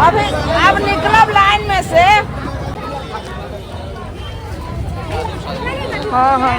अभी अब निकलब लाइन में से। हाँ हाँ।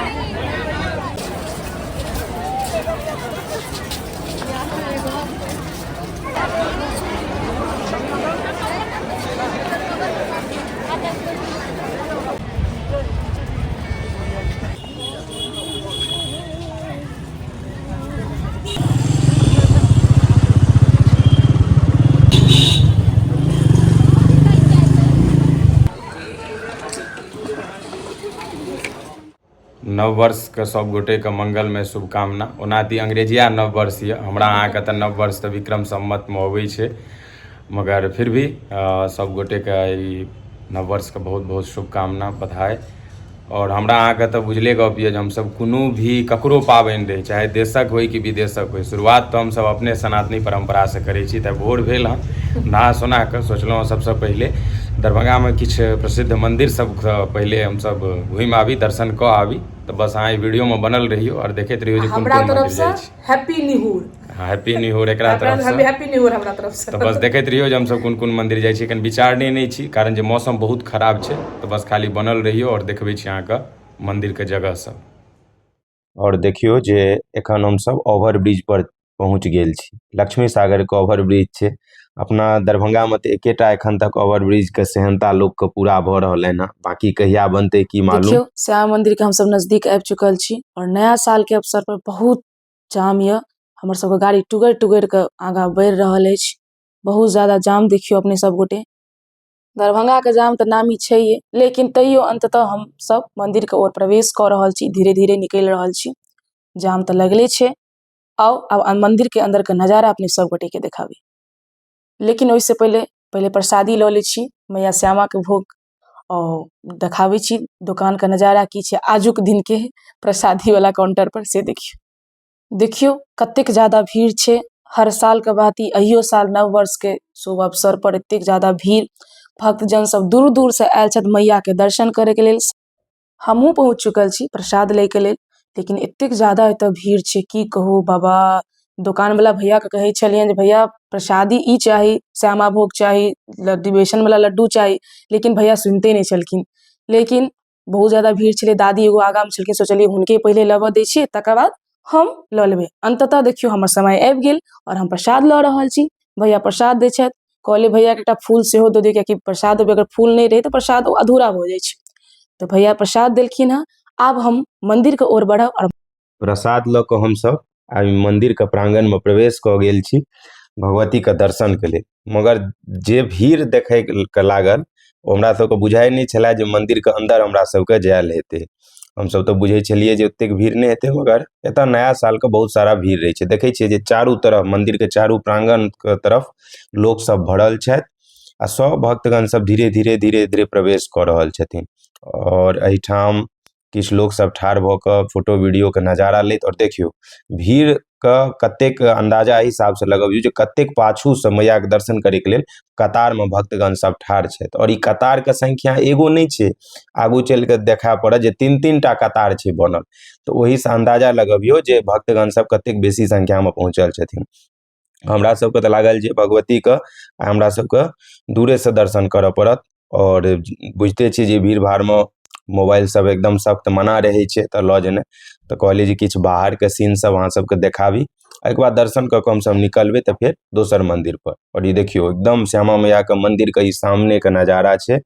नव वर्षके सब गोटेके मंगलमय शुभकामना। ओना तऽ ई अंग्रेजिया नव वर्ष यऽ, हमरा अहाँके तऽ नव वर्ष तऽ विक्रम सम्मतमे अबै छै, मगर फिर भी सब गोटेके ई नव वर्षके बहुत बहुत शुभकामना, बधाई। आओर हमरा अहाँके तऽ बुझले गप यऽ जे हमसब कोनो भी ककरो पाबनि रहै, चाहे देशक होइ कि विदेशक होइ, शुरुआत तऽ हमसब अपने सनातनी परम्परासँ करै छी। तऽ भोर भेल हँ, नहा सोना कऽ सोचलहुँ सबसँ पहिले दरभंगामे किछु प्रसिद्ध मन्दिर सबके पहिले हमसब घुमि आबी, दर्शन कऽ आबी। तऽ बस अहाँ एहि वीडियोमे बनल रहियौ आओर देखैत रहियौ जे कोन हमरा कोन तरफ मन्दिर से जाइ छी। Happy new year. हँ, हैप्पी न्यू ईयर एकरा तरफ से। हैप्पी न्यू ईयर हमरा तरफ से। तऽ बस देखैत रहियौ जे हमसब कोन कोन मन्दिर जाइ छी। एखन विचारने नहि छी, कारण जे मौसम बहुत खराब छै। तऽ बस खाली बनल रहियौ आओर देखबै छी अहाँके मन्दिरके जगह सब। आओर देखियौ जे एखन हमसब ओवर ब्रिज पर पहुँच गेल छी। लक्ष्मी सागरके ओवर ब्रिज छै। अपना दरभंगामे तऽ एकेटा एखन तक ओवर ब्रिजके सेहनता लोकके पूरा भऽ रहलै हँ, बाँकी कहिया बनतै की मालूम। देखियौ, श्यामा मंदिर के हमसब नजदीक आबि चुकल छी और नया साल के अवसर पर बहुत जाम यऽ। हमर सबके गाड़ी टुगरि टुगरि कऽ आगाँ बढ़ि रहल अछि। बहुत ज्यादा जाम देखियौ अपने सब गोटे। दरभंगा के जाम तऽ नामी छैहे, लेकिन तैयो अन्ततः हमसब मंदिर के ओर प्रवेश कऽ रहल छी, धीरे धीरे निकलि रहल छी। जाम तऽ लगले छै। आउ आब मंदिर के अंदर के नजारा अपने सब गोटे के देखाबी, लेकिन ओहिसँ पहिले पहिले प्रसादी लऽ लै छी मैया श्यामाके भोग आओर देखाबै छी दोकानके नजारा की छै आजुक दिनके प्रसादीवला काउण्टरपर से देखियौ। देखियौ कतेक जादा भीड़ छै। हर सालके भाँति एहियो साल नव वर्षके शुभ अवसरपर एतेक जादा भीड़, भक्तजन सब दूर दूरसँ आयल छथि मैयाके दर्शन करैके लेल। हमहूँ पहुँच चुकल छी प्रसाद लैके लेल, लेकिन एतेक जादा एतऽ भीड़ छै की कहू बाबा। दोकानवला भैयाके कहै छलियनि जे भैया प्रसादी ई चाही, श्यामा भोग चाही, लड्डू बेसनवला लड्डू चाही, लेकिन भैया सुनिते नहि छलखिन। लेकिन बहुत जादा भीड़ छलै, दादी एगो आगाँमे छलखिन, सोचलियै हुनके पहिले लेबऽ दै छियै, तकर बाद हम लऽ लेबै। अन्ततः देखियौ हमर समय आबि गेल आओर हम प्रसाद लऽ रहल छी। भैया प्रसाद दै छथि। कहलियै भैयाके एकटा फूल सेहो दऽ दियौ, किएकि प्रसाद अगर फूल नहि रहै तऽ प्रसाद ओ अधूरा भऽ जाइ छै। तऽ भैया प्रसाद देलखिन हँ। आब हम मन्दिरके ओर बढ़ब आओर प्रसाद लऽ कऽ हमसभ आब मन्दिरके प्राङ्गणमे प्रवेश कऽ गेल छी भगवतीके दर्शनके लेल। मगर जे भीड़ देखैके लागल ओ हमरा सबके बुझाइ नहि छलए जे मन्दिरके अन्दर हमरा सबके जायल हेतै। हमसब तऽ बुझै छलियै जे ओतेक भीड़ नहि हेतै, मगर एतऽ नया सालके बहुत सारा भीड़ रहै छै। देखै छियै जे चारू तरफ मन्दिरके चारू प्राङ्गणके तरफ लोकसब भरल छथि आ सब भक्तगण सब धीरे धीरे धीरे धीरे प्रवेश कऽ रहल छथिन। आओर एहिठाम किछु लोकसब ठाढ़ भऽ कऽ फोटो वीडियोके नजारा लैत। आओर देखियौ भीड़के कतेक अन्दाजा एहि हिसाबसँ लगबियौ जे कतेक पाछूसँ मैयाके दर्शन करैके लेल कतारमे भक्तगण सब ठाढ़ छथि। आओर ई कतारके संख्या एगो नहि छै, आगू चलि कऽ देखा पड़त जे तीन तीन टा कतार छै बनल। तऽ ओहिसँ अन्दाजा लगबियौ जे भक्तगण सब कतेक बेसी संख्यामे पहुँचल छथिन। हमरा सबके तऽ लागल जे भगवतीके आ हमरा सबके दूरेसँ दर्शन करऽ पड़त। आओर बुझिते छियै जे भीड़ भाड़मे मोबाइल सब एकदम सख्त मना रहै छै तऽ लऽ जेनाइ। तऽ कहलियै जे किछु बाहरके सीन सब अहाँ सबके देखाबी, एहिके बाद दर्शन कऽ कऽ हमसब निकलबै तऽ फेर दोसर मन्दिरपर। आओर ई देखियौ एकदम श्यामा मैयाके मन्दिरके ई सामनेके नजारा छै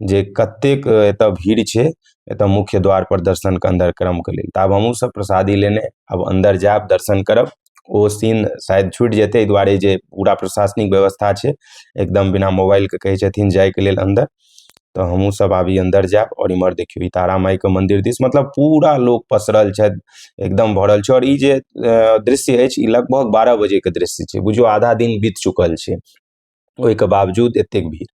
जे कतेक एतऽ भीड़ छै एतऽ मुख्य द्वारपर दर्शनके अन्दर क्रमके लेल। तऽ आब हमहूँ सब प्रसादी लेने आब अन्दर जायब, दर्शन करब। ओ सीन शायद छुटि जेतै, एहि दुआरे जे पूरा प्रशासनिक व्यवस्था छै, एकदम बिना मोबाइलके कहै छथिन जाइके लेल अन्दर। तऽ हमहूँ सब आब ई अन्दर जायब। आओर इमहर देखियौ ई तारा माइके मन्दिर दिस मतलब पूरा लोक पसरल छथि, एकदम भरल छै। आओर ई जे दृश्य अछि ई लगभग 12 बजेके दृश्य छै, बुझियौ आधा दिन बीत चुकल छै, ओहिके बावजूद एतेक भीड़।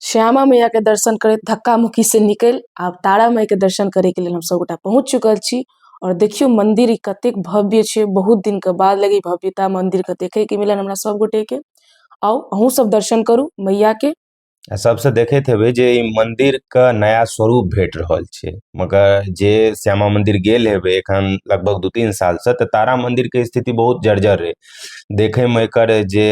श्यामा मैया के दर्शन करैत धक्का मुक्की से निकलि आब तारा माई के दर्शन करे के लेल हम सब गोटा पहुँच चुकल छी। और देखियौ मंदिर कतेक भव्य छै, बहुत दिन के बाद लगे भव्यता मंदिर के देखे के मिलल हमरा सब गोटे के। आउ अहूँ सब दर्शन करू मैया के। आ सबसे देखैत हेबै जे ई मंदिर के नया स्वरूप भेट रहल छै। मगर जे श्यामा मंदिर गेल हेबै एखन लगभग 2-3 साल से, तऽ तारा मंदिर के स्थिति बहुत जर्जर रहे। देखे में एकर जे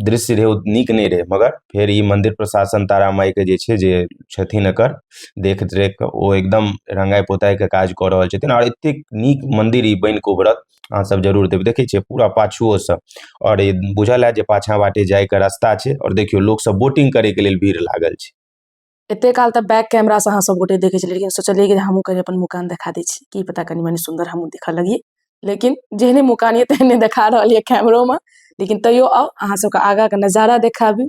दृश्य रहे ओ नीक नहि रहे, मगर फेर ई मंदिर प्रशासन तारा माई के जे छै जे छथिन एकर देख रेख ओ एकदम रंगाई पोताई के काज कऽ रहल छथिन। और एतेक नीक मंदिर ई बनि के उभरत अहाँ सब जरूर देब। देखै छियै पूरा पाछुओ से, और ई बुझल है जे पाछा बाटे जाय के रास्ता छै। और देखियौ लोक सब बोटिंग करे के लेल भीड़ लागल छै। एते काल तऽ बैक कैमरा से अहाँ सब गोटे देखै छलियै, लेकिन सोचलियै कि हमहूँ कनि अपन मुकान देखा दै छी, की पता कनि मनि सुन्दर हमहूँ देखऽ लगियै। लेकिन जेहने मुकान यऽ तेहने देखा रहल यऽ कैमरोमे। लेकिन तैयो आउ अहाँ सबके आगाँके नजारा देखाबी।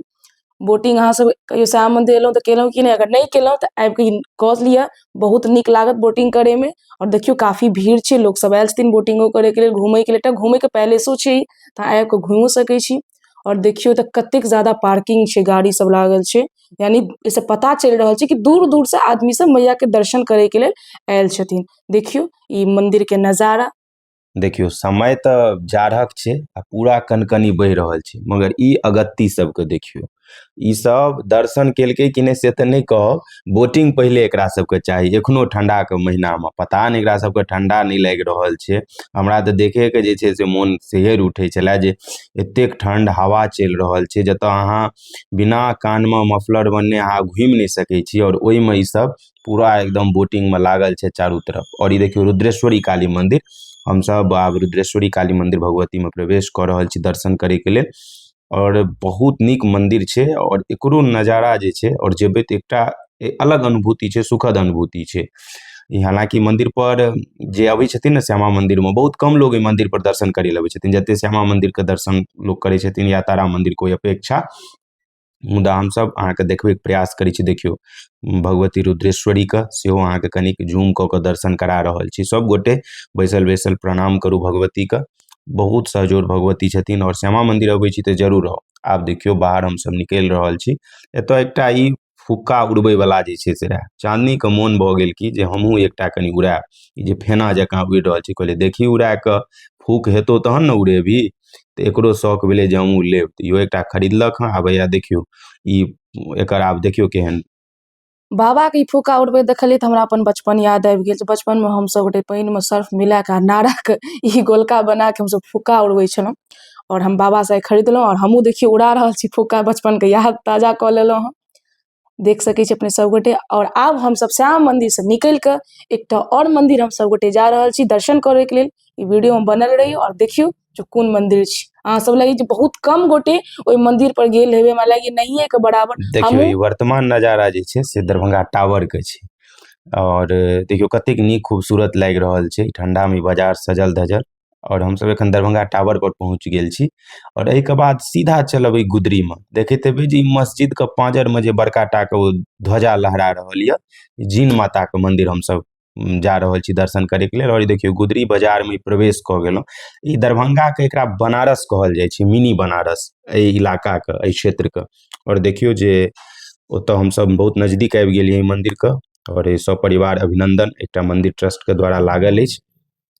बोटिंग अहाँ सब कहियो श्यामा मंदिर एलहुँ तऽ केलहुँ कि नहि? अगर नहि केलहुँ तऽ आबि कऽ कऽ लिअ, बहुत नीक लागत बोटिंग करैमे। आओर देखियौ काफी भीड़ छै, लोक सब आयल छथिन बोटिंगो करैके लेल, घूमैके लेल। एकटा घूमैके पैलेसो छै ई, तऽ आबि कऽ घुमियो सकै छी। आओर देखियौ तऽ कतेक ज्यादा पार्किंग छै, गाड़ी सब लागल छै, यानी एहिसँ पता चलि रहल छै कि दूर दूर से आदमी सब मैया के दर्शन करे के लेल आयल छथिन। देखियौ ई मंदिर के नजारा। देखियौ समय तऽ जाड़क छै आ पूरा कनकनी बहि रहल छै, मगर ई अगत्ती सबके देखियौ, ई सब दर्शन केलकै कि नहि से तऽ नहि कहब, बोटिंग पहिले एकरा सबके चाही। एखनो ठंडा के महीना मे पता नहि एकरा सबके ठंडा नहि लागि रहल छै। हमरा तऽ देखे के जे छै से मोन सिहरि उठै छलै जे एतेक ठंड हवा चलि रहल छै, जतऽ अहाँ बिना कान मे मफलर बन्हने अहाँ घुमि नहि सकै छी, और ओहिमे ई सब पूरा एकदम बोटिंग मे लागल छै चारू तरफ। और ई देखियौ रुद्रेश्वरी काली मंदिर, हमसब आब रुद्रेश्वरी काली मंदिर भगवती में प्रवेश कऽ रहल छी दर्शन करे के लेल। और बहुत नीक मंदिर छै, और एकरो नजारा जे छै और जेबै तऽ एकटा अलग अनुभूति छै, सुखद अनुभूति छै। हालांकि मंदिर पर जे अबै छथिन ने श्यामा मंदिर में, बहुत कम लोग एहि मंदिर पर दर्शन करे लए अबै छथिन, जते श्यामा मंदिर के दर्शन लोग करै छथिन या तारा मंदिर के ओहि अपेक्षा। मुदा हमसब अहाँके देखबैके प्रयास करै छी। देखियौ भगवती रुद्रेश्वरी के सेहो अहाँके कनिक जूम कऽ के दर्शन करा रहल छी। सब गोटे बैसल बैसल प्रणाम करू भगवती के, बहुत सहजोर भगवती छथिन। और श्यामा मंदिर अबै छी तऽ जरूर आउ। आब देखियौ बाहर हमसब निकलि रहल छी। एतऽ एकटा ई फुक्का उड़बै वाला जे छै से रहए, चाँदनी के मोन भऽ गेल कि जे हमहूँ एकटा कनि उड़ायब। ई जे फेना जकाँ उड़ि रहल छै, कहलियै देखी उड़ा कऽ, फूक हेतौ तहन ने उड़ेबही। तऽ एकरो शौक भेलै जे हमहूँ लेब, तऽ इहो एकटा खरीदलक हँ। आब हैया देखियौ ई एकर आब देखियौ केहन बाबा के ई फूका उड़बैत देखलियै तऽ हमरा अपन बचपन याद आबि गेल। बचपन मे हमसब गोटे पानि मे सर्फ मिला कऽ आ नारा के ई गोलका बना के हमसब फूका उड़बै छलहुँ। और हम बाबा से खरीदलहुँ और हमहूँ देखियौ उड़ा रहल छी फूका, बचपन के याद ताजा कऽ लेलहुँ हँ। देख सकै छी अपने सब गोटे। और आब हमसब श्यामा मंदिर से निकलि कऽ एकटा और मंदिर हम सब गोटे जा रहल छी दर्शन करे के लेल। ई वीडियो में बनल रहियौ और देखियौ जे कोन मंदिर छी। अहाँ सब लगे जे बहुत कम गोटे ओहि मंदिर पर गेल हेबै, हमरा लागे नहिये के बराबर। देखियौ ई वर्तमान नजारा जे छै से दरभंगा टावर के छै। और देखियौ कतेक नीक खूबसूरत लागि रहल छै ठंडा में बाजार सजल धजल। और हमसब एखन दरभंगा टावर पर पहुंच गेल छी। और एहि के बाद सीधा चलब ई गुदरी में, देखैत हेबै जे ई मस्जिद के पांजर में जे बड़का टा के ओ ध्वजा लहरा रहल ये, जीन माता के मंदिर हमसब जा रहल छी दर्शन करे के लेल। और ई देखियौ गुदरी बाजार में प्रवेश कऽ गेलहुँ। ई दरभंगा के एकरा बनारस कहल जाइ छै, मिनी बनारस एहि इलाका के, एहि क्षेत्र के। और देखियौ जे ओतऽ हमसब बहुत नजदीक आबि गेलियै ई मंदिर के। और ई सब परिवार अभिनंदन एकटा मंदिर ट्रस्ट के द्वारा लागल अछि।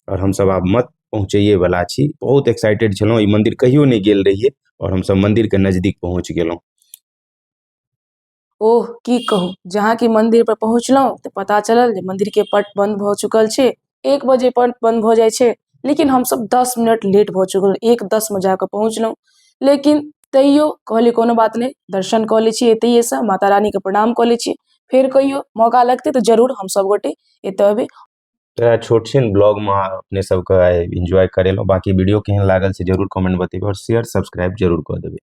और हमसब आब मत पहुँचैए वाला छी। बहुत एक्साइटेड छलहुँ, ई मंदिर कहियो नहि गेल रहियै और हमसब मंदिर के नजदीक पहुँच गेलहुँ। ओह की कहू, जहाँ कि मंदिर पर पहुँचलहुँ तऽ पता चलल जे मंदिर के पट बंद भऽ चुकल छै। 1 बजे पट बंद भऽ जाइ छै, लेकिन हमसब 10 मिनट लेट भऽ चुकल, 1:10 मे जाकऽ पहुँचलहुँ। लेकिन तैयो कहलियै कोनो बात नहि, दर्शन कऽ लै छी एतहिएसँ, माता रानीके प्रणाम कऽ लै छी, फेर कहियो मौका लगतै तऽ जरूर हम सब गोटे एतऽ एबै। तऽ छोट छिन ब्लॉग में अपने सबके एंजॉय करेलहुँ। बाकी वीडियो केहन लागल से जरूर कमेंट बतेबै और शेयर सब्सक्राइब जरूर कऽ देबै।